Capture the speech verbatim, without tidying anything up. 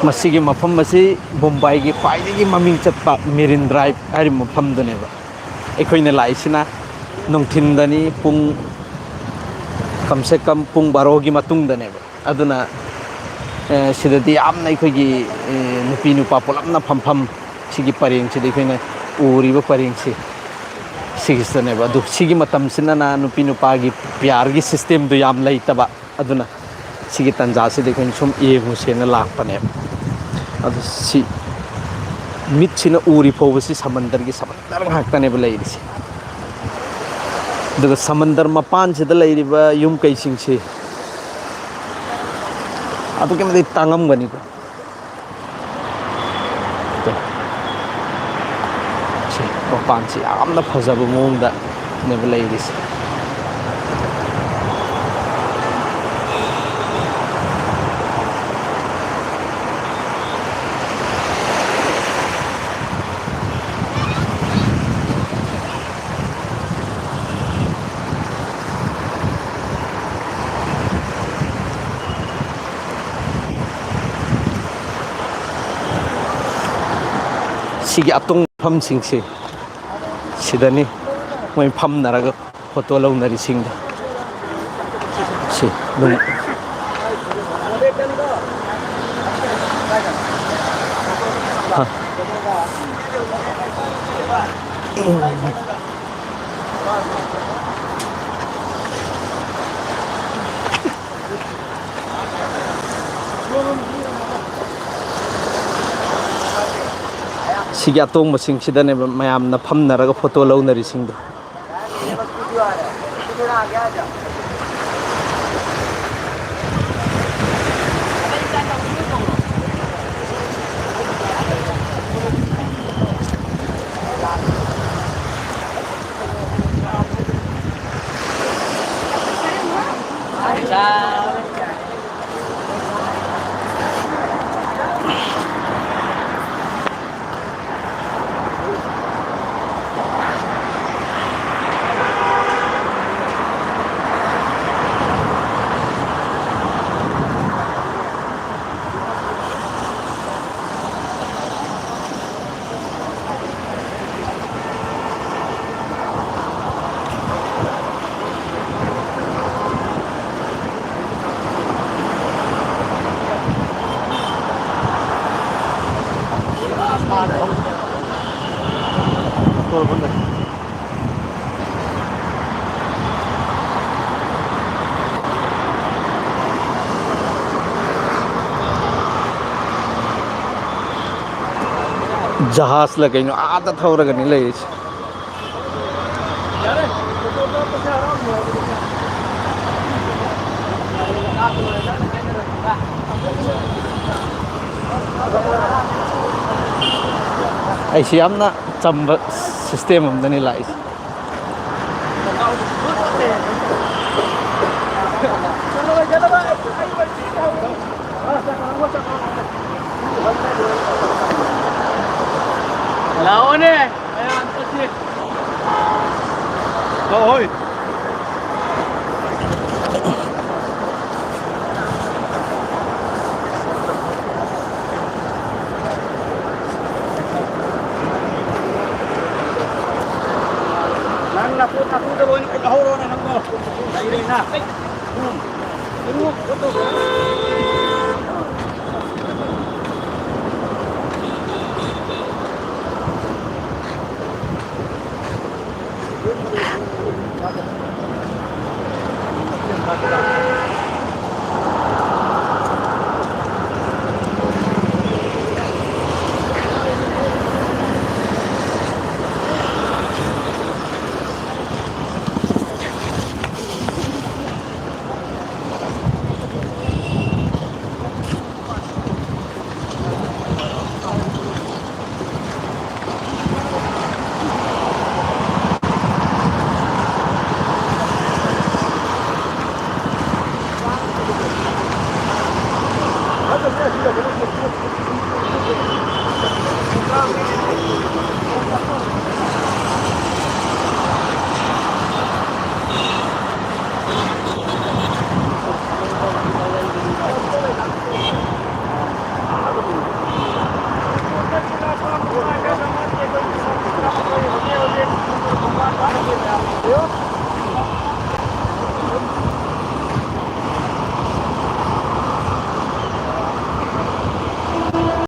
ꯃꯁꯤꯒꯤ ꯃꯐꯝ ꯑꯁꯤ ꯃꯨꯝꯕꯥꯏꯒꯤ ꯈ꯭ꯋꯥꯏꯗꯒꯤ ꯃꯃꯤꯡ ꯆꯠꯄ ꯃꯦꯔꯤꯟ ꯗ꯭ꯔꯥꯏꯚ ꯍꯥꯏꯔꯤꯕ ꯃꯐꯝꯗꯨꯅꯦꯕ꯫ ꯑꯩꯈꯣꯏꯅ ꯂꯥꯛꯏꯁꯤꯅ ꯅꯨꯡꯊꯤꯟꯗꯅꯤ, ꯄꯨꯡ, ꯀꯝꯁꯦ ꯀꯝ ꯄꯨꯡ ꯕꯥꯔꯣꯒꯤ ꯃꯇꯨꯡꯗꯅꯦꯕ꯫ ꯑꯗꯨꯅ, ꯑꯦ, ꯁꯤꯗꯗꯤ ꯌꯥꯝꯅ ꯑꯩꯈꯣꯏꯒꯤ, ꯑꯦ, ꯅꯨꯄꯤ ꯅꯨꯄꯥ ꯄꯨꯂꯞꯅ ꯐꯝꯐꯝ, ꯁꯤꯒꯤ ꯄꯔꯦꯡꯁꯤꯗ ꯑꯩꯈꯣꯏꯅ ꯎꯔꯤꯕ ꯄꯔꯦꯡꯁꯤ, ꯁꯤꯒꯤꯁꯤꯗꯅꯦꯕ꯫ ꯑꯗꯨ ꯁꯤꯒꯤ ꯃꯇꯝꯁꯤꯅꯅ ꯅꯨꯄꯤ ꯅꯨꯄꯥꯒꯤ ꯄꯤꯌꯥꯔꯒꯤ ꯁꯤꯁꯇꯦꯝꯗꯣ ꯌꯥꯝ ꯂꯩꯇꯕ꯫ ꯑꯗꯨꯅ ꯁꯤꯒꯤ ꯇꯥꯟꯖꯥꯁꯤꯗ ꯑꯩꯈꯣꯏꯅ ꯁꯨꯝ ꯌꯦꯡꯉꯨꯁꯦꯅ ꯂꯥꯛꯄꯅꯦꯕ꯫ ꯑꯗꯨ ꯁꯤ ꯃꯤꯠꯁꯤꯅ ꯎꯔꯤ ꯐꯥꯎꯕꯁꯤ ꯁꯃꯟꯗꯔꯒꯤ ꯁꯃꯟꯗꯔ ꯉꯥꯛꯇꯅꯦꯕ ꯂꯩꯔꯤꯁꯦ꯫ ꯑꯗꯨꯒ ꯁꯃꯟꯗꯔ ꯃꯄꯥꯟꯁꯤꯗ ꯂꯩꯔꯤꯕ ꯌꯨꯝ ꯀꯩꯁꯤꯡꯁꯤ ꯑꯗꯨꯛꯀꯤ ꯃꯇꯤꯛ ꯇꯥꯡꯉꯝꯒꯅꯤꯀꯣ꯫ ꯁꯤ ꯃꯄꯥꯟꯁꯤ ꯌꯥꯝꯅ ꯐꯖꯕ ꯃꯑꯣꯡꯗꯅꯦꯕ ꯂꯩꯔꯤꯁꯦ꯫ ꯁꯤꯒꯤ ꯑꯇꯣꯡꯕ ꯃꯐꯝꯁꯤꯡꯁꯦ ꯁꯤꯗꯅꯤ ꯃꯣꯏ ꯐꯝꯅꯔꯒ ꯐꯣꯇꯣ ꯂꯧꯅꯔꯤꯁꯤꯡꯗꯣ꯫ ꯁꯤ ꯑꯗꯨꯝ꯫ ꯍꯥ꯫ ꯁꯤꯒꯤ ꯑꯇꯣꯡꯕꯁꯤꯡꯁꯤꯗꯅꯦꯕ ꯃꯌꯥꯝꯅ ꯐꯝꯅꯔꯒ ꯐꯣꯇꯣ ꯂꯧꯅꯔꯤꯁꯤꯡꯗꯣ꯫ ꯖꯍꯥꯖꯂ ꯀꯩꯅꯣ ꯑꯥꯗ ꯊꯧꯔꯒꯅꯤ ꯂꯩꯔꯤꯁꯦ꯫ ꯑꯩꯁꯤ ꯌꯥꯝꯅ ꯆꯝꯕ ꯁꯤꯁꯇꯦꯝ ꯑꯃꯗꯅꯤ ꯂꯥꯛꯏꯁꯦ꯫ ꯂꯥꯛꯑꯣꯅꯦ, ꯃꯌꯥꯝ ꯆꯠꯁꯤ꯫ ꯂꯥꯛꯑꯣ, ꯍꯣꯏ꯫ ꯅꯪ ꯅꯈꯨꯠ ꯅꯈꯨꯠꯇ ꯂꯣꯏꯅ ꯎꯠꯍꯧꯔꯣꯅꯦ ꯅꯪꯕꯣ꯫ ꯂꯩꯔꯦꯅ꯫ ꯎꯝ꯫ ꯃꯌꯥꯝ ꯂꯩꯌꯣ꯫